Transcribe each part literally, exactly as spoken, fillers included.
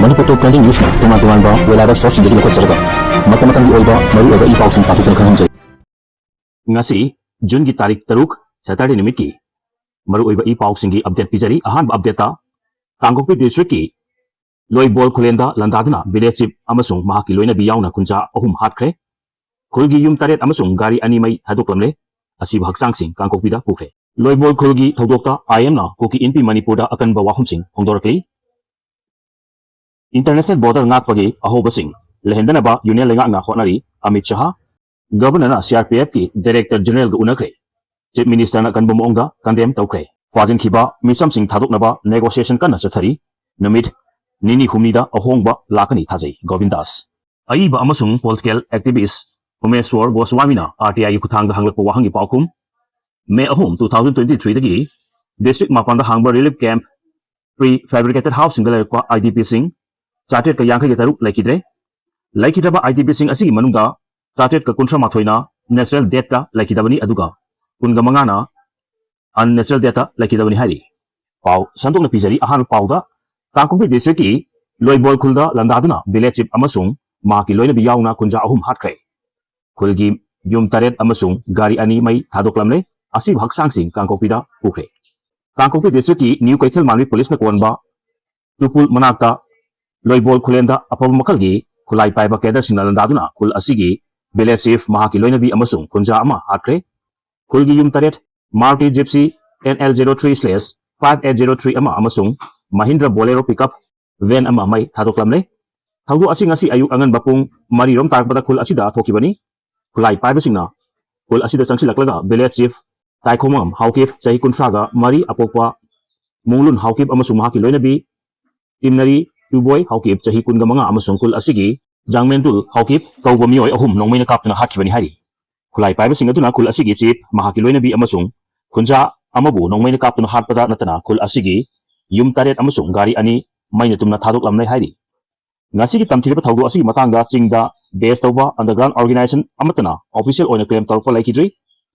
ꯃꯅꯤꯄꯨꯔ ꯇꯣꯞ twenty ꯅ꯭ꯌꯨꯁꯅ ꯇꯣꯉꯥꯟ ꯇꯣꯉꯥꯟꯕ web ꯁꯣꯔꯁꯁꯤꯡꯗꯒꯤ ꯂꯧꯈꯠꯆꯔꯒ ꯃꯇꯝ ꯃꯇꯝꯒꯤ ꯑꯣꯏꯕ ꯃꯔꯨꯑꯣꯏꯕ ꯏ ꯄꯥꯎꯁꯤꯡ ꯄꯥꯊꯣꯛꯇꯨꯅ ꯈꯪꯍꯟꯖꯔꯤ꯫ ꯉꯁꯤ ꯖꯨꯟꯒꯤ ꯇꯥꯔꯤꯛ ꯇꯔꯨꯛ, ꯁꯦꯇꯔꯗꯦ ꯅꯨꯃꯤꯠꯀꯤ ꯃꯔꯨꯑꯣꯏꯕ ꯏ ꯄꯥꯎꯁꯤꯡꯒꯤ ꯑꯞꯗꯦꯠ ꯄꯤꯖꯔꯤ꯫ ꯑꯍꯥꯟꯕ ꯑꯞꯗꯦꯠꯇ, ꯀꯥꯡꯄꯣꯛꯄꯤ ꯗꯤꯁꯇ꯭ꯔꯤꯛꯀꯤ ꯂꯣꯏꯕꯣꯜ ꯈꯨꯂꯦꯟꯗ ꯂꯥꯟꯗꯥꯗꯨꯅ ꯚꯤꯂꯦꯖ ꯆꯤꯐ ꯑꯃꯁꯨꯡ ꯃꯍꯥꯛꯀꯤ ꯂꯣꯏꯅꯕꯤ ꯌꯥꯎꯅ ꯈꯨꯟꯖꯥ ꯑꯍꯨꯝ ꯍꯥꯠꯈ꯭ꯔꯦ꯫ ꯈꯨꯜꯒꯤ ꯌꯨꯝ ꯇꯔꯦꯠ ꯑꯃꯁꯨꯡ ꯒꯥꯔꯤ ꯑꯅꯤ ꯃꯩ ꯊꯥꯗꯣꯛꯂꯝꯂꯦ꯫ ꯑꯁꯤꯕ ꯍꯛꯆꯥꯡꯁꯤꯡ ꯀꯥꯡꯄꯣꯛꯄꯤꯗ ꯄꯨꯈ꯭ꯔꯦ꯫ ꯂꯣꯏꯕꯣꯜ ꯈꯨꯜꯒꯤ ꯊꯧꯗꯣꯛꯇ ꯑꯥꯏ ꯑꯦꯝꯅ ꯀꯨꯀꯤ ꯏꯟꯄꯤ ꯃꯅꯤꯄꯨꯔꯗ ꯑꯀꯟꯕ ꯋꯥꯐꯝꯁꯤꯡ ꯐꯣꯡꯗꯣꯔꯛꯂꯤ꯫ ꯏꯟꯇꯔꯅꯦꯁꯅꯦꯜ ꯕꯣꯔꯗꯔ ꯉꯥꯛꯄꯒꯤ ꯑꯍꯣꯕꯁꯤꯡ ꯂꯩꯍꯟꯗꯅꯕ ꯌꯨꯅꯤꯌꯟ ꯂꯩꯉꯥꯛꯅ ꯍꯣꯠꯅꯔꯤ꯫ ꯑꯃꯤꯠ ꯁꯍꯥ꯫ ꯒꯕꯔꯅꯔꯅ ꯁꯤ ꯑꯥꯔ ꯄꯤ ꯑꯦꯐꯀꯤ ꯗꯥꯏꯔꯦꯛꯇꯔ ꯖꯦꯅꯔꯦꯜꯒ ꯎꯅꯈ꯭ꯔꯦ꯫ ꯆꯤꯐ ꯃꯤꯅꯤꯁꯇꯔꯅ ꯑꯀꯟꯕ ꯃꯑꯣꯡꯗ ꯀꯟꯗꯦꯝ ꯇꯧꯈ꯭ꯔꯦ꯫ ꯐꯥꯖꯤꯟꯈꯤꯕ ꯃꯤꯆꯝꯁꯤꯡ ꯊꯥꯗꯣꯛꯅꯕ ꯅꯦꯒꯣꯁꯤꯌꯦꯁꯟ ꯀꯟꯅ ꯆꯠꯊꯔꯤ꯫ ꯅꯨꯃꯤꯠ ꯅꯤꯅꯤ ꯍꯨꯝꯅꯤꯗ ꯑꯍꯣꯡꯕ ꯂꯥꯛꯀꯅꯤ ꯊꯥꯖꯩ, ꯒꯣꯕꯤꯟꯗꯥꯁ꯫ ꯑꯏꯕ ꯑꯃꯁꯨꯡ ꯄꯣꯂꯤꯇꯤꯀꯦꯜ ꯑꯦꯛꯇꯤꯚꯤꯁ ꯎꯃꯦꯁ꯭ꯋꯔ ꯒꯣꯁ꯭ꯋꯥꯃꯤꯅ ꯑꯥꯔ ꯇꯤ ꯑꯥꯏꯒꯤ ꯈꯨꯠꯊꯥꯡꯗ ꯍꯪꯂꯛꯄ ꯋꯥꯍꯪꯒꯤ ꯄꯥꯎꯈꯨꯝ꯫ ꯃꯦ ꯑꯍꯨꯝ, ꯇꯨ ꯊꯥꯎꯖꯟ ꯇ꯭ꯋꯦꯟꯇꯤ ꯊ꯭ꯔꯤꯗꯒꯤ ꯗꯤꯁꯇ꯭ꯔꯤꯛ ꯃꯥꯄꯟꯗ ꯍꯥꯡꯕ ꯔꯤꯂꯤꯐ ꯀꯦꯝꯞ, ꯄ꯭ꯔꯤ ꯐꯦꯕ꯭ꯔꯤꯀꯦꯇꯦꯗ ꯍꯥꯎꯁꯁꯤꯡꯗ ꯂꯩꯔꯛꯄ ꯑꯥꯏ ꯗꯤ ꯄꯤꯁꯤꯡ ꯆꯥꯇ꯭ꯔꯦꯠꯀ ꯌꯥꯡꯈꯩꯒ ꯇꯔꯨꯛ ꯂꯩꯈꯤꯗ꯭ꯔꯦ꯫ ꯂꯩꯈꯤꯗ꯭ꯔꯕ ꯑꯥꯏ ꯗꯤ ꯄꯤꯁꯤꯡ ꯑꯁꯤꯒꯤ ꯃꯅꯨꯡꯗ ꯆꯥꯇ꯭ꯔꯦꯠꯀ ꯀꯨꯟꯊ꯭ꯔꯥ ꯃꯥꯊꯣꯏꯅ ꯅꯦꯆꯔꯦꯜ ꯗꯦꯠꯇ ꯂꯩꯈꯤꯗꯕꯅꯤ, ꯑꯗꯨꯒ ꯀꯨꯟꯒ ꯃꯉꯥꯅ ꯑꯟꯅꯦꯆꯔꯦꯜ ꯗꯦꯠꯇ ꯂꯩꯈꯤꯗꯕꯅꯤ ꯍꯥꯏꯔꯤ꯫ ꯄꯥꯎ ꯁꯟꯗꯣꯛꯅ ꯄꯤꯖꯔꯤ꯫ ꯑꯍꯥꯟꯕ ꯄꯥꯎꯗ, ꯀꯥꯡꯄꯣꯛꯄꯤ ꯗꯤꯁꯇ꯭ꯔꯤꯛꯀꯤ ꯂꯣꯏꯕꯣꯜ ꯈꯨꯜꯗ ꯂꯥꯟꯗꯥꯗꯨꯅ ꯚꯤꯂꯦꯖ ꯆꯤꯐ ꯑꯃꯁꯨꯡ ꯃꯍꯥꯛꯀꯤ ꯂꯣꯏꯅꯕꯤ ꯌꯥꯎꯅ ꯈꯨꯟꯖꯥ ꯑꯍꯨꯝ ꯍꯥꯠꯈ꯭ꯔꯦ꯫ ꯈꯨꯜꯒꯤ ꯌꯨꯝ ꯇꯔꯦꯠ ꯑꯃꯁꯨꯡ ꯒꯥꯔꯤ ꯑꯅꯤ ꯃꯩ ꯊꯥꯗꯣꯛꯂꯝꯂꯦ꯫ ꯑꯁꯤꯕ ꯍꯛꯆꯥꯡꯁꯤꯡ ꯀꯥꯡꯄꯣꯛꯄꯤꯗ ꯄꯨꯈ꯭ꯔꯦ꯫ ꯀꯥꯡꯄꯣꯛꯄꯤ ꯗꯤꯁꯇ꯭ꯔꯤꯛꯀꯤ ꯅ꯭ꯌꯨ ꯀꯩꯊꯦꯜ ꯃꯥꯟꯕꯤ ꯄꯨꯂꯤꯁꯅ ꯀꯣꯟꯕ ꯇꯨꯄꯨꯜ ꯃꯅꯥꯛꯇ ꯂꯣꯏꯕꯣꯜ ꯈꯨꯂꯦꯟꯗ ꯑꯐꯕ ꯃꯈꯜꯒꯤ ꯈꯨꯠꯂꯥꯏ ꯄꯥꯏꯕ ꯀꯦꯗꯔꯁꯤꯡꯅ ꯂꯥꯟꯗꯥꯗꯨꯅ ꯈꯨꯜ ꯑꯁꯤꯒꯤ ꯚꯤꯂꯦꯖ ꯆꯤꯐ, ꯃꯍꯥꯛꯀꯤ ꯂꯣꯏꯅꯕꯤ ꯑꯃꯁꯨꯡ ꯈꯨꯟꯖꯥ ꯑꯃ ꯍꯥꯠꯈ꯭ꯔꯦ꯫ ꯈꯨꯜꯒꯤ ꯌꯨꯝ ꯇꯔꯦꯠ, Maruti Gypsy N L zero three slash five eight zero three ꯑꯃ ꯑꯃꯁꯨꯡ ꯃꯍꯤꯟꯗ꯭ꯔ ꯕꯣꯂꯦꯔꯣ ꯄꯤꯛꯑꯞ ꯚꯦꯟ ꯑꯃ ꯃꯩ ꯊꯥꯗꯣꯛꯂꯝꯂꯦ꯫ ꯊꯧꯗꯣꯛ ꯑꯁꯤ ꯉꯁꯤ ꯑꯌꯨꯛ ꯑꯉꯟꯕ ꯄꯨꯡ ꯃꯔꯤ ꯔꯣꯝ ꯇꯥꯔꯛꯄꯗ ꯈꯨꯜ ꯑꯁꯤꯗ ꯊꯣꯛꯈꯤꯕꯅꯤ꯫ ꯈꯨꯠꯂꯥꯏ ꯄꯥꯏꯕꯁꯤꯡꯅ ꯈꯨꯜ ꯑꯁꯤꯗ ꯆꯪꯁꯤꯜꯂꯛꯂꯒ ꯚꯤꯂꯦꯖ ꯆꯤꯐ ꯇꯥꯏꯈꯣꯃꯝ ꯍꯥꯎꯀꯤꯞ, ꯆꯍꯤ ꯀꯨꯟꯊ꯭ꯔꯥꯒ ꯃꯔꯤ, ꯑꯄꯣꯛꯄ ꯃꯨꯡꯂꯨꯟ ꯍꯥꯎꯀꯤꯞ ꯑꯃꯁꯨꯡ ꯃꯍꯥꯛꯀꯤ ꯂꯣꯏꯅꯕꯤ ꯇꯤꯝꯅꯔꯤ ꯇꯨꯕꯣꯏ ꯍꯥꯎꯀꯤꯞ, ꯆꯍꯤ ꯀꯨꯟꯒ ꯃꯉꯥ, ꯑꯃꯁꯨꯡ ꯈꯨꯜ ꯑꯁꯤꯒꯤ ꯖꯥꯡꯃꯦꯟꯇꯨꯜ ꯍꯥꯎꯀꯤꯞ ꯀꯧꯕ ꯃꯤꯑꯣꯏ ꯑꯍꯨꯝ ꯅꯣꯡꯃꯩꯅ ꯀꯥꯞꯇꯨꯅ ꯍꯥꯠꯈꯤꯕꯅꯤ ꯍꯥꯏꯔꯤ꯫ ꯈꯨꯠꯂꯥꯏ ꯄꯥꯏꯕꯁꯤꯡ ꯑꯗꯨꯅ ꯈꯨꯜ ꯑꯁꯤꯒꯤ ꯆꯤꯐ, ꯃꯍꯥꯛꯀꯤ ꯂꯣꯏꯅꯕꯤ ꯑꯃꯁꯨꯡ ꯈꯨꯟꯖꯥ ꯑꯃꯕꯨ ꯅꯣꯡꯃꯩꯅ ꯀꯥꯞꯇꯨꯅ ꯍꯥꯠꯄꯗ ꯅꯠꯇꯅ ꯈꯨꯜ ꯑꯁꯤꯒꯤ ꯌꯨꯝ ꯇꯔꯦꯠ ꯑꯃꯁꯨꯡ ꯒꯥꯔꯤ ꯑꯅꯤ ꯃꯩꯅ ꯇꯨꯝꯅ ꯊꯥꯗꯣꯛꯂꯝꯂꯦ ꯍꯥꯏꯔꯤ꯫ ꯉꯁꯤꯒꯤ ꯇꯝꯊꯤꯔꯕ ꯊꯧꯗꯣꯛ ꯑꯁꯤꯒꯤ ꯃꯇꯥꯡꯗ ꯆꯤꯡꯗ ꯕꯦꯖ ꯇꯧꯕ ꯑꯟꯗꯔꯒ꯭ꯔꯥꯎꯟ ꯑꯣꯔꯒꯅꯥꯏꯖꯦꯁꯟ ꯑꯃꯠꯇꯅ ꯑꯣꯐꯤꯁꯤꯌꯦꯜ ꯑꯣꯏꯅ ꯀ꯭ꯂꯦꯝ ꯇꯧꯔꯛꯄ ꯂꯩꯈꯤꯗ꯭ꯔꯤ꯫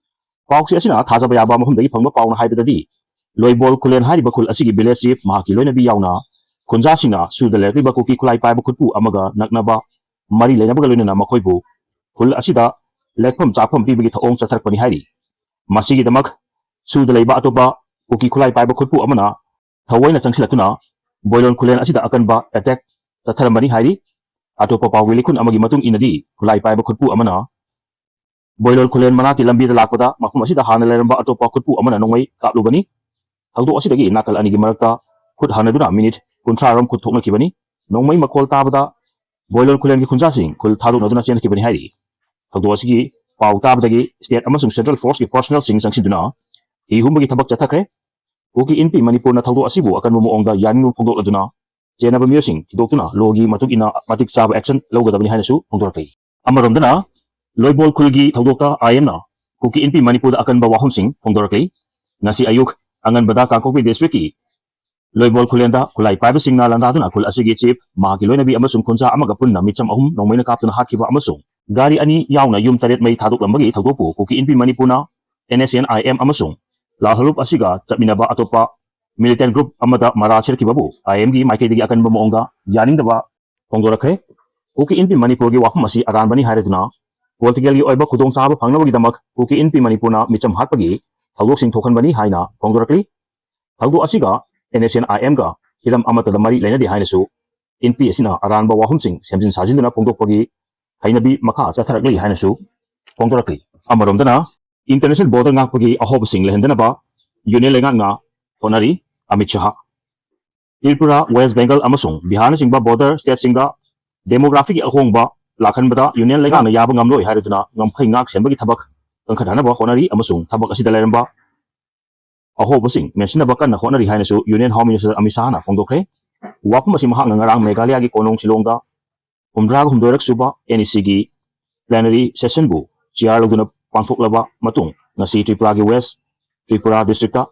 ꯄꯥꯎꯆꯦ ꯑꯁꯤꯅ ꯊꯥꯖꯕ ꯌꯥꯕ ꯃꯐꯝꯗꯒꯤ ꯐꯪꯕ ꯄꯥꯎꯅ ꯍꯥꯏꯕꯗꯗꯤ, ꯂꯣꯏꯕꯣꯜ ꯈꯨꯂꯦꯟ ꯍꯥꯏꯔꯤꯕ ꯈꯨꯜ ꯑꯁꯤꯒꯤ ꯚꯤꯂꯦꯖ ꯆꯤꯐ, ꯃꯍꯥꯛꯀꯤ ꯂꯣꯏꯅꯕꯤ ꯌꯥꯎꯅ ꯈꯨꯟꯖꯥꯁꯤꯡꯅ ꯁꯨꯗ ꯂꯩꯔꯛꯂꯤꯕ ꯀꯨꯀꯤ ꯈꯨꯠꯂꯥꯏ ꯄꯥꯏꯕ ꯈꯨꯠꯄꯨ ꯑꯃꯒ ꯅꯛꯅꯕ ꯃꯔꯤ ꯂꯩꯅꯕꯒ ꯂꯣꯏꯅꯅ ꯃꯈꯣꯏꯕꯨ ꯈꯨꯜ ꯑꯁꯤꯗ ꯂꯦꯛꯐꯝ ꯆꯥꯛꯐꯝ ꯄꯤꯕꯒꯤ ꯊꯧꯑꯣꯡ ꯆꯠꯊꯔꯛꯄꯅꯤ ꯍꯥꯏꯔꯤ꯫ ꯃꯁꯤꯒꯤꯗꯃꯛ ꯁꯨꯗ ꯂꯩꯕ ꯑꯇꯣꯞꯄ ꯀꯨꯀꯤ ꯈꯨꯠꯂꯥꯏ ꯄꯥꯏꯕ ꯈꯨꯠꯄꯨ ꯑꯃꯅ ꯊꯑꯣꯏꯅ ꯆꯪꯁꯤꯜꯂꯛꯇꯨꯅ ꯕꯣꯏꯂꯣꯟ ꯈꯨꯂꯦꯟ ꯑꯁꯤꯗ ꯑꯀꯟꯕ ꯑꯦꯇꯦꯛ ꯆꯠꯊꯔꯝꯕꯅꯤ ꯍꯥꯏꯔꯤ꯫ ꯑꯇꯣꯞꯄ ꯄꯥꯎꯒꯤ ꯂꯤꯈꯨꯟ ꯑꯃꯒꯤ ꯃꯇꯨꯡ ꯏꯟꯅꯗꯤ, ꯈꯨꯠꯂꯥꯏ ꯄꯥꯏꯕ ꯈꯨꯠꯄꯨ ꯑꯃꯅ ꯕꯣꯏꯂꯣꯟ ꯈꯨꯂꯦꯟ ꯃꯅꯥꯛꯀꯤ ꯂꯝꯕꯤꯗ ꯂꯥꯛꯄꯗ ꯃꯐꯝ ꯑꯁꯤꯗ ꯍꯥꯟꯅ ꯂꯩꯔꯝꯕ ꯑꯇꯣꯞꯄ ꯈꯨꯠꯄꯨ ꯑꯃꯅ ꯅꯣꯡꯃꯩ ꯀꯥꯞꯂꯨꯕꯅꯤ꯫ ꯊꯧꯗꯣꯛ ꯑꯁꯤꯗꯒꯤ ꯅꯥꯀꯜ ꯑꯅꯤꯒꯤ ꯃꯔꯛꯇ ꯈꯨꯠ ꯍꯟꯅꯗꯨꯅ ꯃꯤꯅꯤꯠ ꯀꯨꯟꯊ꯭ꯔꯥ ꯔꯣꯝ ꯈꯨꯠ ꯊꯣꯛꯅꯈꯤꯕꯅꯤ꯫ ꯅꯣꯡꯃꯩ ꯃꯈꯣꯜ ꯇꯥꯕꯗ ꯕꯣꯏꯂꯣꯟ ꯈꯨꯂꯦꯟꯒꯤ ꯈꯨꯟꯖꯥꯁꯤꯡ ꯈꯨꯜ ꯊꯥꯗꯣꯛꯅꯗꯨꯅ ꯆꯦꯟꯈꯤꯕꯅꯤ ꯍꯥꯏꯔꯤ꯫ ꯊꯧꯗꯣꯛ ꯑꯁꯤꯒꯤ ꯄꯥꯎ ꯇꯥꯕꯗꯒꯤ state ꯑꯃꯁꯨꯡ central forceꯀꯤ personnelꯁꯤꯡ ꯆꯪꯁꯤꯟꯗꯨꯅ ꯍꯤ ꯍꯨꯝꯕꯒꯤ ꯊꯕꯛ ꯆꯠꯊꯈ꯭ꯔꯦ꯫ ꯀꯨꯀꯤ ꯏꯟꯄꯤ ꯃꯅꯤꯄꯨꯔꯅ ꯊꯧꯗꯣꯛ ꯑꯁꯤꯕꯨ ꯑꯀꯟꯕ ꯃꯑꯣꯡꯗ ꯌꯥꯅꯤꯡꯕ ꯐꯣꯡꯗꯣꯛꯂꯗꯨꯅ ꯆꯦꯟꯅꯕ ꯃꯤꯑꯣꯏꯁꯤꯡ ꯊꯤꯗꯣꯛꯇꯨꯅ lawꯒꯤ ꯃꯇꯨꯡ ꯏꯟꯅ ꯃꯇꯤꯛ ꯆꯥꯕ action ꯂꯧꯒꯗꯕꯅꯤ ꯍꯥꯏꯅꯁꯨ ꯐꯣꯡꯗꯣꯔꯛꯂꯤ꯫ ꯑꯃꯔꯣꯝꯗꯅ, ꯂꯣꯏꯕꯣꯜ ꯈꯨꯜꯒꯤ ꯊꯧꯗꯣꯛꯇ IMꯅ ꯀꯨꯀꯤ ꯏꯟꯄꯤ ꯃꯅꯤꯄꯨꯔꯗ ꯑꯀꯟꯕ ꯋꯥꯐꯝꯁꯤꯡ ꯐꯣꯡꯗꯣꯔꯛꯂꯤ꯫ ꯉꯁꯤ ꯑꯌꯨꯛ ꯑꯉꯟꯕꯗ ꯀꯥꯡꯄꯣꯛꯄꯤ districtꯀꯤ ꯂꯣꯏꯕꯣꯜ ꯈꯨꯂꯦꯟꯗ ꯈꯨꯠꯂꯥꯏ ꯄꯥꯏꯕꯁꯤꯡꯅ ꯂꯥꯟꯗꯥꯗꯨꯅ ꯈꯨꯜ ꯑꯁꯤꯒꯤ chief, ꯃꯍꯥꯛꯀꯤ ꯂꯣꯏꯅꯕꯤ ꯑꯃꯁꯨꯡ ꯈꯨꯟꯖꯥ ꯑꯃꯒ ꯄꯨꯟꯅ ꯃꯤꯆꯝ ꯑꯍꯨꯝ ꯅꯣꯡꯃꯩꯅ ꯀꯥꯞꯇꯨꯅ ꯍꯥꯠꯈꯤꯕ ꯑꯃꯁꯨꯡ ꯒꯥꯔꯤ ꯑꯅꯤ ꯌꯥꯎꯅ ꯌꯨꯝ ꯇꯔꯦꯠ ꯃꯩ ꯊꯥꯗꯣꯛꯂꯝꯕꯒꯤ ꯊꯧꯗꯣꯛꯄꯨ ꯀꯨꯀꯤ ꯏꯟꯄꯤ ꯃꯅꯤꯄꯨꯔꯅ NSCN-IM ꯑꯃꯁꯨꯡ ꯂꯥꯜꯍꯧꯂꯨꯞ ꯑꯁꯤꯒ ꯆꯠꯃꯤꯟꯅꯕ ꯑꯇꯣꯞꯄ militant group ꯑꯃꯗ ꯃꯔꯥ ꯁꯤꯔꯛꯈꯤꯕꯕꯨ IMꯒꯤ ꯃꯥꯏꯀꯩꯗꯒꯤ ꯑꯀꯟꯕ ꯃꯑꯣꯡꯗ ꯌꯥꯅꯤꯡꯗꯕ ꯐꯣꯡꯗꯣꯔꯛꯈ꯭ꯔꯦ꯫ ꯀꯨꯀꯤ ꯏꯟꯄꯤ ꯃꯅꯤꯄꯨꯔꯒꯤ ꯋꯥꯐꯝ ꯑꯁꯤ ꯑꯔꯥꯟꯕꯅꯤ ꯍꯥꯏꯔꯗꯨꯅ politicalꯒꯤ ꯑꯣꯏꯕ ꯈꯨꯗꯣꯡꯆꯥꯕ ꯐꯪꯅꯕꯒꯤꯗꯃꯛ ꯀꯨꯀꯤ ꯏꯟꯄꯤ ꯃꯅꯤꯄꯨꯔꯅ ꯃꯤꯆꯝ ꯍꯥꯠꯄꯒꯤ ꯊꯧꯗꯣꯛꯁꯤꯡ ꯊꯣꯛꯍꯟꯕꯅꯤ ꯍꯥꯏꯅ ꯐꯣꯡꯗꯣꯔꯛꯂꯤ꯫ ꯊꯧꯗꯣꯛ ꯑꯁꯤꯒ NSCN-IMꯒ ꯍꯤꯔꯝ ꯑꯃꯠꯇꯗ ꯃꯔꯤ ꯂꯩꯅꯗꯦ ꯍꯥꯏꯅꯁꯨ ꯏꯟꯄꯤ ꯑꯁꯤꯅ ꯑꯔꯥꯟꯕ ꯋꯥꯐꯝꯁꯤꯡ ꯁꯦꯝꯖꯤꯟ ꯁꯥꯖꯤꯟꯗꯨꯅ ꯐꯣꯡꯗꯣꯛꯄꯒꯤ ꯍꯩꯅꯕꯤ ꯃꯈꯥ ꯆꯠꯊꯔꯛꯂꯤ ꯍꯥꯏꯅꯁꯨ ꯐꯣꯡꯗꯣꯔꯛꯂꯤ꯫ ꯑꯃꯔꯣꯝꯗꯅ, international border ꯉꯥꯛꯄꯒꯤ ꯑꯍꯣꯕꯁꯤꯡ ꯂꯩꯍꯟꯗꯅꯕ union ꯂꯩꯉꯥꯛꯅ ꯍꯣꯠꯅꯔꯤ꯫ ꯑꯃꯤꯠ ꯁꯍꯥ꯫ ꯇ꯭ꯔꯤꯄꯨꯔꯥ, ꯋꯦꯁ ꯕꯦꯡꯒꯜ ꯑꯃꯁꯨꯡ ꯕꯤꯍꯥꯔꯅꯆꯤꯡꯕ border stateꯁꯤꯡꯗ demographyꯒꯤ ꯑꯍꯣꯡꯕ ꯂꯥꯛꯍꯟꯕꯗ union ꯂꯩꯉꯥꯛꯅ ꯌꯥꯕ ꯉꯝꯂꯣꯏ ꯍꯥꯏꯔꯗꯨꯅ ꯉꯝꯈꯩ ꯉꯥꯛ ꯁꯦꯟꯕꯒꯤ ꯊꯕꯛ ꯀꯟꯈꯠꯍꯟꯅꯕ ꯍꯣꯠꯅꯔꯤ ꯑꯃꯁꯨꯡ ꯊꯕꯛ ꯑꯁꯤꯗ ꯂꯩꯔꯝꯕ ꯑꯍꯣꯕꯁꯤꯡ ꯃꯦꯟꯁꯤꯟꯅꯕ ꯀꯟꯅ ꯍꯣꯠꯅꯔꯤ ꯍꯥꯏꯅꯁꯨ Union Home Minister ꯑꯃꯤꯠ ꯁꯍꯥꯅ ꯐꯣꯡꯗꯣꯛꯈ꯭ꯔꯦ꯫ ꯋꯥꯐꯝ ꯑꯁꯤ ꯃꯍꯥꯛꯅ ꯉꯔꯥꯡ ꯃꯦꯘꯥꯂꯌꯥꯒꯤ ꯀꯣꯅꯨꯡ ꯁꯤꯂꯣꯡꯗ ꯍꯨꯝꯗ꯭ꯔꯥꯒ ꯍꯨꯝꯗꯣꯏꯔꯛ ꯁꯨꯕ NECꯒꯤ plenary sessionꯕꯨ chair ꯂꯧꯗꯨꯅ ꯄꯥꯡꯊꯣꯛꯂꯕ ꯃꯇꯨꯡ, ꯉꯁꯤ ꯇ꯭ꯔꯤꯄꯨꯔꯥꯒꯤ West ꯇ꯭ꯔꯤꯄꯨꯔꯥ districtꯇ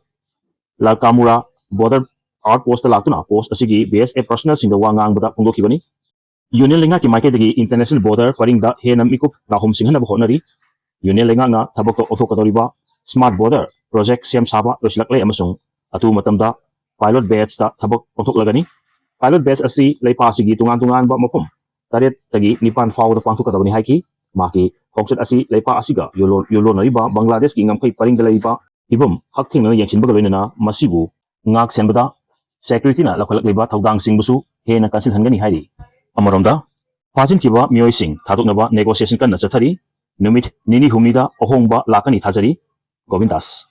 ꯂꯥꯜꯀꯥꯃꯨꯔꯥ border outpostꯇ ꯂꯥꯛꯇꯨꯅ post ꯑꯁꯤꯒꯤ BSF personnelꯁꯤꯡꯗ ꯋꯥ ꯉꯥꯡꯕꯗ ꯐꯣꯡꯗꯣꯛꯈꯤꯕꯅꯤ꯫ Union ꯂꯩꯉꯥꯛꯀꯤ ꯃꯥꯏꯀꯩꯗꯒꯤ international border ꯄꯔꯤꯡꯗ ꯍꯦꯟꯅ ꯃꯤꯀꯨꯞ ꯂꯥꯍꯨꯝ ꯁꯤꯡꯍꯟꯅꯕ ꯍꯣꯠꯅꯔꯤ꯫ Union ꯂꯩꯉꯥꯛꯅ ꯊꯕꯛꯇ ꯑꯣꯟꯊꯣꯛꯀꯗꯧꯔꯤꯕ smart border project ꯁꯦꯝ ꯁꯥꯕ ꯂꯣꯏꯁꯤꯜꯂꯛꯂꯦ ꯑꯃꯁꯨꯡ ꯑꯊꯨꯕ ꯃꯇꯝꯗ pilot batchꯇ ꯊꯕꯛ ꯑꯣꯟꯊꯣꯛꯂꯒꯅꯤ꯫ Pilot batch ꯑꯁꯤ ꯂꯩꯄꯥꯛ ꯑꯁꯤꯒꯤ ꯇꯣꯉꯥꯟ ꯇꯣꯉꯥꯟꯕ ꯃꯐꯝ ꯇꯔꯦꯠꯇꯒꯤ ꯅꯤꯄꯥꯟ ꯐꯥꯎꯕꯗ ꯄꯥꯡꯊꯣꯛꯀꯗꯕꯅꯤ ꯍꯥꯏꯈꯤ꯫ ꯃꯍꯥꯛꯀꯤ ꯈꯣꯡꯆꯠ ꯑꯁꯤ ꯂꯩꯄꯥꯛ ꯑꯁꯤꯒ ꯌꯨꯂꯣꯟ-, ꯌꯨꯂꯣꯟꯅꯔꯤꯕ ꯕꯪꯒ꯭ꯂꯥꯗꯦꯁꯀꯤ ꯉꯝꯈꯩ ꯄꯔꯤꯡꯗ ꯂꯩꯔꯤꯕ ꯐꯤꯕꯝ ꯍꯛꯊꯦꯡꯅꯅ ꯌꯦꯡꯁꯤꯟꯕꯒ ꯂꯣꯏꯅꯅ ꯃꯁꯤꯕꯨ ꯉꯥꯛ ꯁꯦꯟꯕꯗ securityꯅ ꯂꯧꯈꯠꯂꯛꯂꯤꯕ ꯊꯧꯗꯥꯡꯁꯤꯡꯕꯨꯁꯨ ꯍꯦꯟꯅ ꯀꯟꯁꯤꯜꯍꯟꯒꯅꯤ ꯍꯥꯏꯔꯤ꯫ ꯑꯃꯔꯣꯝꯗ, ꯐꯥꯖꯤꯟꯈꯤꯕ ꯃꯤꯑꯣꯏꯁꯤꯡ ꯊꯥꯗꯣꯛꯅꯕ negotiation ꯀꯟꯅ ꯆꯠꯊꯔꯤ꯫ ꯅꯨꯃꯤꯠ ꯅꯤꯅꯤ ꯍꯨꯝꯅꯤꯗ ꯑꯍꯣꯡꯕ ꯂꯥꯛꯀꯅꯤ ꯊꯥꯖꯔꯤ꯫ ꯒꯣꯕꯤꯟꯗꯥꯁ꯫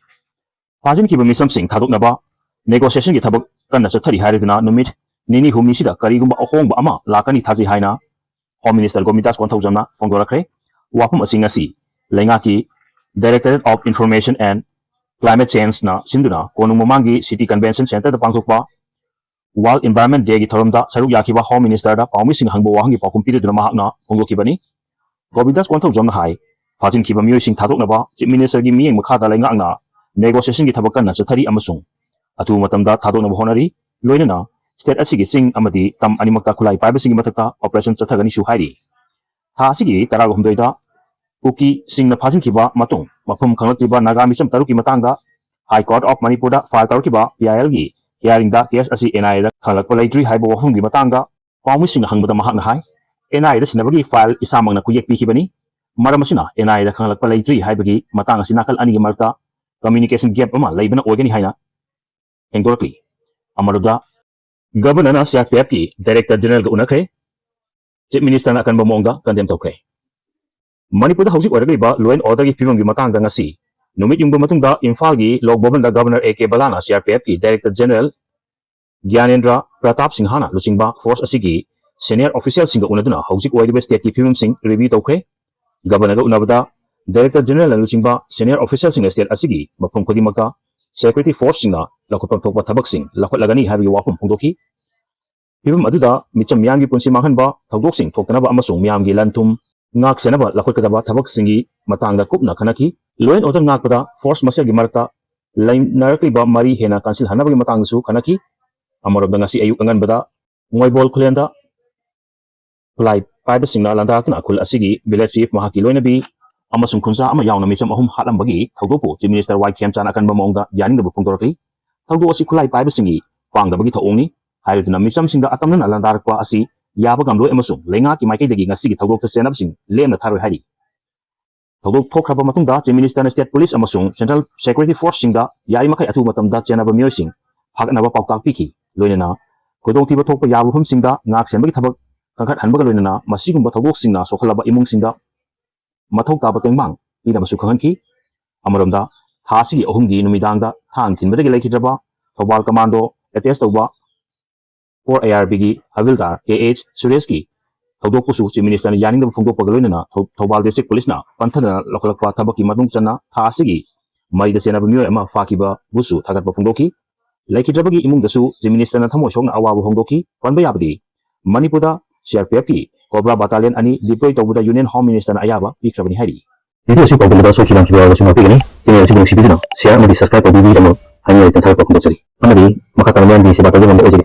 ꯐꯥꯖꯤꯟꯈꯤꯕ ꯃꯤꯆꯝꯁꯤꯡ ꯊꯥꯗꯣꯛꯅꯕ negotiationꯒꯤ ꯊꯕꯛ ꯀꯟꯅ ꯆꯠꯊꯔꯤ ꯍꯥꯏꯔꯗꯨꯅ ꯅꯨꯃꯤꯠ ꯅꯤꯅꯤ ꯍꯨꯝꯅꯤꯁꯤꯗ ꯀꯔꯤꯒꯨꯝꯕ ꯑꯍꯣꯡꯕ ꯑꯃ ꯂꯥꯛꯀꯅꯤ ꯊꯥꯖꯩ ꯍꯥꯏꯅ Home Minister ꯒꯣꯕꯤꯟꯗꯥꯁ ꯀꯣꯟꯊꯧꯖꯝꯅ ꯐꯣꯡꯗꯣꯔꯛꯈ꯭ꯔꯦ꯫ ꯋꯥꯐꯝ ꯑꯁꯤ ꯉꯁꯤ ꯂꯩꯉꯥꯛꯀꯤ Directorate of Information and Climate Changeꯅ ꯁꯤꯟꯗꯨꯅ ꯀꯣꯅꯨꯡ ꯃꯃꯥꯡꯒꯤ City Convention Centreꯗ ꯄꯥꯡꯊꯣꯛꯄ World Environment Dayꯒꯤ ꯊꯧꯔꯝꯗ ꯁꯔꯨꯛ ꯌꯥꯈꯤꯕ Home Ministerꯗ ꯄꯥꯎꯃꯤꯁꯤꯡꯅ ꯍꯪꯕ ꯋꯥꯍꯪꯒꯤ ꯄꯥꯎꯈꯨꯝ ꯄꯤꯗꯨꯅ ꯃꯍꯥꯛꯅ ꯐꯣꯡꯗꯣꯛꯈꯤꯕꯅꯤ꯫ ꯒꯣꯕꯤꯟꯗꯥꯁ ꯀꯣꯟꯊꯧꯖꯝꯅ ꯍꯥꯏ, ꯐꯥꯖꯤꯟꯈꯤꯕ ꯃꯤꯑꯣꯏꯁꯤꯡ ꯊꯥꯗꯣꯛꯅꯕ Chief Ministerꯒꯤ ꯃꯤꯠꯌꯦꯡ ꯃꯈꯥꯗ ꯂꯩꯉꯥꯛꯅ negotiationꯒꯤ ꯊꯕꯛ ꯀꯟꯅ ꯆꯠꯊꯔꯤ ꯑꯃꯁꯨꯡ ꯑꯊꯨꯕ ꯃꯇꯝꯗ ꯊꯥꯗꯣꯛꯅꯕ ꯍꯣꯠꯅꯔꯤ꯫ ꯂꯣꯏꯅꯅ state ꯑꯁꯤꯒꯤ ꯆꯤꯡ ꯑꯃꯗꯤ ꯇꯝ ꯑꯅꯤꯃꯛꯇ ꯈꯨꯠꯂꯥꯏ ꯄꯥꯏꯕꯁꯤꯡꯒꯤ ꯃꯊꯛꯇ operation ꯆꯠꯊꯒꯅꯤꯁꯨ ꯍꯥꯏꯔꯤ꯫ ꯊꯥ ꯑꯁꯤꯒꯤ ꯇꯔꯥꯍꯨꯝꯗꯣꯏꯗ ꯀꯨꯀꯤꯁꯤꯡꯅ ꯐꯥꯖꯤꯟꯈꯤꯕ ꯃꯇꯨꯡ ꯃꯐꯝ ꯈꯪꯂꯛꯇ꯭ꯔꯤꯕ ꯅꯥꯒꯥ ꯃꯤꯆꯝ ꯇꯔꯨꯛꯀꯤ ꯃꯇꯥꯡꯗ High Court of ꯃꯅꯤꯄꯨꯔꯗ file ꯇꯧꯔꯛꯈꯤꯕ PILꯒꯤ hearingꯗ case ꯑꯁꯤ NIAꯗ ꯈꯪꯂꯛꯄ ꯂꯩꯇ꯭ꯔꯤ ꯍꯥꯏꯕ ꯋꯥꯐꯝꯒꯤ ꯃꯇꯥꯡꯗ ꯄꯥꯎꯃꯤꯁꯤꯡꯅ ꯍꯪꯕꯗ ꯃꯍꯥꯛꯅ ꯍꯥꯏ, NIAꯗ ꯁꯤꯟꯅꯕꯒꯤ file ꯏꯁꯥꯃꯛꯅ ꯈꯨꯌꯦꯛ ꯄꯤꯈꯤꯕꯅꯤ꯫ ꯃꯔꯝ ꯑꯁꯤꯅ NIAꯗ ꯈꯪꯂꯛꯄ ꯂꯩꯇ꯭ꯔꯤ ꯍꯥꯏꯕꯒꯤ ꯃꯇꯥꯡ ꯑꯁꯤ ꯅꯥꯀꯜ ꯑꯅꯤꯒꯤ ꯃꯔꯛꯇ communication gap ꯑꯃ ꯂꯩꯕꯅ ꯑꯣꯏꯒꯅꯤ ꯍꯥꯏꯅ ꯐꯣꯡꯗꯣꯔꯛꯂꯤ꯫ ꯑꯃꯔꯣꯝꯗ, Governorꯅ CRPFꯀꯤ Director Generalꯒ ꯎꯅꯈ꯭ꯔꯦ꯫ Chief Ministerꯅ ꯑꯀꯟꯕ ꯃꯑꯣꯡꯗ condemn ꯇꯧꯈ꯭ꯔꯦ꯫ ꯃꯅꯤꯄꯨꯔꯗ ꯍꯧꯖꯤꯛ ꯑꯣꯏꯔꯛꯂꯤꯕ law and orderꯒꯤ ꯐꯤꯕꯝꯒꯤ ꯃꯇꯥꯡꯗ ꯉꯁꯤ ꯅꯨꯃꯤꯠ ꯌꯨꯡꯕ ꯃꯇꯨꯡꯗ ꯏꯝꯐꯥꯜꯒꯤ ꯂꯣꯛ ꯚꯕꯟꯗ Governor A K ꯕꯂꯥꯅ CRPFꯀꯤ Director General ꯒ꯭ꯌꯥꯅꯦꯟꯗ꯭ꯔ Pratap ꯁꯤꯡꯍꯅ ꯂꯨꯆꯤꯡꯕ force ꯑꯁꯤꯒꯤ senior officialꯁꯤꯡꯒ ꯎꯅꯗꯨꯅ ꯍꯧꯖꯤꯛ ꯑꯣꯏꯔꯤꯕ stateꯀꯤ ꯐꯤꯕꯝꯁꯤꯡ review ꯇꯧꯈ꯭ꯔꯦ꯫ Governorꯒ ꯎꯅꯕꯗ Director Generalꯅ ꯂꯨꯆꯤꯡꯕ senior officialꯁꯤꯡꯅ state ꯑꯁꯤꯒꯤ ꯃꯐꯝ ꯈꯨꯗꯤꯡꯃꯛꯇ security forceꯁꯤꯡꯅ ꯂꯧꯈꯠꯐꯝ ꯊꯣꯛꯄ ꯊꯕꯛꯁꯤꯡ ꯂꯧꯈꯠꯂꯒꯅꯤ ꯍꯥꯏꯕꯒꯤ ꯋꯥꯐꯝ ꯐꯣꯡꯗꯣꯛꯈꯤ꯫ ꯐꯤꯕꯝ ꯑꯗꯨꯗ ꯃꯤꯆꯝ ꯃꯤꯌꯥꯝꯒꯤ ꯄꯨꯟꯁꯤ ꯃꯥꯡꯍꯟꯕ ꯊꯧꯗꯣꯛꯁꯤꯡ ꯊꯣꯛꯇꯅꯕ ꯑꯃꯁꯨꯡ ꯃꯤꯌꯥꯝꯒꯤ ꯂꯟ ꯊꯨꯝ ꯉꯥꯛ ꯁꯦꯟꯅꯕ ꯂꯧꯈꯠꯀꯗꯕ ꯊꯕꯛꯁꯤꯡꯒꯤ ꯃꯇꯥꯡꯗ ꯀꯨꯞꯅ ꯈꯟꯅꯈꯤ꯫ Law and order ꯉꯥꯛꯄꯗ force ꯃꯁꯦꯜꯒꯤ ꯃꯔꯛꯇ ꯂꯩꯅꯔꯛꯂꯤꯕ ꯃꯔꯤ ꯍꯦꯟꯅ ꯀꯟꯁꯤꯜꯍꯟꯅꯕꯒꯤ ꯃꯇꯥꯡꯗꯁꯨ ꯈꯟꯅꯈꯤ꯫ ꯑꯃꯔꯣꯝꯗ, ꯉꯁꯤ ꯑꯌꯨꯛ ꯑꯉꯟꯕꯗ ꯃꯣꯏꯕꯣꯜ ꯈꯨꯂꯦꯟꯗ ꯈꯨꯠꯂꯥꯏ ꯄꯥꯏꯕꯁꯤꯡꯅ ꯂꯥꯟꯗꯥꯔꯛꯇꯨꯅ ꯈꯨꯜ ꯑꯁꯤꯒꯤ village chief, ꯃꯍꯥꯛꯀꯤ ꯂꯣꯏꯅꯕꯤ ꯑꯃꯁꯨꯡ ꯈꯨꯟꯖꯥ ꯑꯃ ꯌꯥꯎꯅ ꯃꯤꯆꯝ ꯑꯍꯨꯝ ꯍꯥꯠꯂꯝꯕꯒꯤ ꯊꯧꯗꯣꯛꯄꯨ Chief Minister ꯋꯥꯏ ꯈꯦꯝꯆꯥꯟ ꯑꯀꯟꯕ ꯃꯑꯣꯡꯗ ꯌꯥꯅꯤꯡꯗꯕ ꯐꯣꯡꯗꯣꯔꯛꯂꯤ꯫ ꯊꯧꯗꯣꯛ ꯑꯁꯤ ꯈꯨꯠꯂꯥꯏ ꯄꯥꯏꯕꯁꯤꯡꯒꯤ ꯄꯥꯡꯗꯕꯒꯤ ꯊꯧꯑꯣꯡꯅꯤ꯫ ꯍꯥꯏꯔꯗꯨꯅ ꯃꯤꯆꯝꯁꯤꯡꯗ ꯑꯀꯝꯅꯅ ꯂꯥꯟꯗꯥꯔꯛꯄ ꯑꯁꯤ ꯌꯥꯕ ꯉꯝꯂꯣꯏ ꯑꯃꯁꯨꯡ ꯂꯩꯉꯥꯛꯀꯤ ꯃꯥꯏꯀꯩꯗꯒꯤ ꯉꯁꯤꯒꯤ ꯊꯧꯗꯣꯛꯇ ꯆꯦꯟꯅꯕꯁꯤꯡ ꯂꯦꯝꯅ ꯊꯥꯔꯣꯏ ꯍꯥꯏꯔꯤ꯫ ꯊꯧꯗꯣꯛ ꯊꯣꯛꯈ꯭ꯔꯕ ꯃꯇꯨꯡꯗ Chief Minister ꯅ State Police ꯑꯃꯁꯨꯡ Central Security Force ꯁꯤꯡꯗ ꯌꯥꯔꯤꯃꯈꯩ ꯑꯊꯨꯕ ꯃꯇꯝꯗ ꯆꯦꯟꯅꯕ ꯃꯤꯑꯣꯏꯁꯤꯡ ꯐꯥꯒꯠꯅꯕ ꯄꯥꯎꯇꯥꯛ ꯄꯤꯈꯤ꯫ ꯂꯣꯏꯅꯅ ꯈꯨꯗꯣꯡꯊꯤꯕ ꯊꯣꯛꯄ ꯌꯥꯕ ꯃꯐꯝꯁꯤꯡꯗ ꯉꯥꯛ ꯁꯦꯟꯕꯒꯤ ꯊꯕꯛ ꯀꯟꯈꯠꯍꯟꯕꯒ ꯂꯣꯏꯅꯅ ꯃꯁꯤꯒꯨꯝꯕ ꯊꯧꯗꯣꯛꯁꯤꯡꯅ ꯁꯣꯛꯍꯜꯂꯕ ꯏꯃꯨꯡꯁꯤꯡꯗ ꯃꯊꯧ ꯇꯥꯕ ꯇꯦꯡꯕꯥꯡ ꯄꯤꯅꯕꯁꯨ ꯈꯪꯍꯟꯈꯤ꯫ ꯑꯃꯔꯣꯝꯗ, ꯊꯥ ꯑꯁꯤꯒꯤ ꯑꯍꯨꯝꯒꯤ ꯅꯨꯃꯤꯗꯥꯡꯗ ꯊꯥꯡ ꯊꯤꯟꯕꯗꯒꯤ ꯂꯩꯈꯤꯗ꯭ꯔꯕ ꯊꯧꯕꯥꯜ Commando attach ꯇꯧꯕ four I R B ꯒꯤ ꯍꯕꯤꯜꯗꯥꯔ K H ꯁꯨꯔꯦꯁꯀꯤ ꯊꯧꯗꯣꯛꯄꯨꯁꯨ Chief Minister ꯅ ꯌꯥꯅꯤꯡꯗꯕ ꯐꯣꯡꯗꯣꯛꯄꯒ ꯂꯣꯏꯅꯅ ꯊꯧ-, ꯊꯧꯕꯥꯜ District Police ꯅ ꯄꯟꯊꯗꯅ ꯂꯧꯈꯠꯂꯛꯄ ꯊꯕꯛꯀꯤ ꯃꯅꯨꯡ ꯆꯟꯅ ꯊꯥ ꯑꯁꯤꯒꯤ ꯃꯩꯗ ꯆꯦꯟꯅꯕ ꯃꯤꯑꯣꯏ ꯑꯃ ꯐꯥꯈꯤꯕꯕꯨꯁꯨ ꯊꯥꯒꯠꯄ ꯐꯣꯡꯗꯣꯛꯈꯤ꯫ ꯂꯩꯈꯤꯗ꯭ꯔꯕꯒꯤ ꯏꯃꯨꯡꯗꯁꯨ Chief Minister ꯅ ꯊꯃꯣꯏ ꯁꯣꯛꯅ ꯑꯋꯥꯕ ꯐꯣꯡꯗꯣꯛꯈꯤ꯫ ꯄꯟꯕ ꯌꯥꯕꯗꯤ, ꯃꯅꯤꯄꯨꯔꯗ C R P F ꯀꯤ Cobra Battalion ꯑꯅꯤ deploy ꯇꯧꯕꯗ Union Home Minister ꯅ ꯑꯌꯥꯕ ꯄꯤꯈ꯭ꯔꯕꯅꯤ ꯍꯥꯏꯔꯤ꯫ ꯚꯤꯗꯤꯑꯣ ꯑꯁꯤ ꯄꯥꯎꯗꯝꯕꯗ ꯁꯣꯏꯈꯤ ꯂꯥꯟꯈꯤꯕ ꯌꯥꯎꯔꯕꯁꯨ ꯉꯥꯛꯄꯤꯒꯅꯤ꯫ Channel ꯑꯁꯤꯕꯨ ꯅꯨꯡꯁꯤꯕꯤꯗꯨꯅ share ꯑꯃꯗꯤ subscribe ꯇꯧꯕꯤꯕꯒꯤꯗꯃꯛ ꯍꯥꯏꯅꯤꯡꯉꯥꯏ ꯂꯩꯇꯅ ꯊꯥꯒꯠꯄ ꯐꯣꯡꯗꯣꯛꯆꯔꯤ꯫ ꯑꯃꯗꯤ ꯃꯈꯥ ꯇꯥꯅ ꯃꯤꯌꯥꯝꯒꯤ ꯁꯦꯕꯥ ꯇꯧꯕ ꯉꯝꯕ ꯑꯣꯏꯖꯒꯦ꯫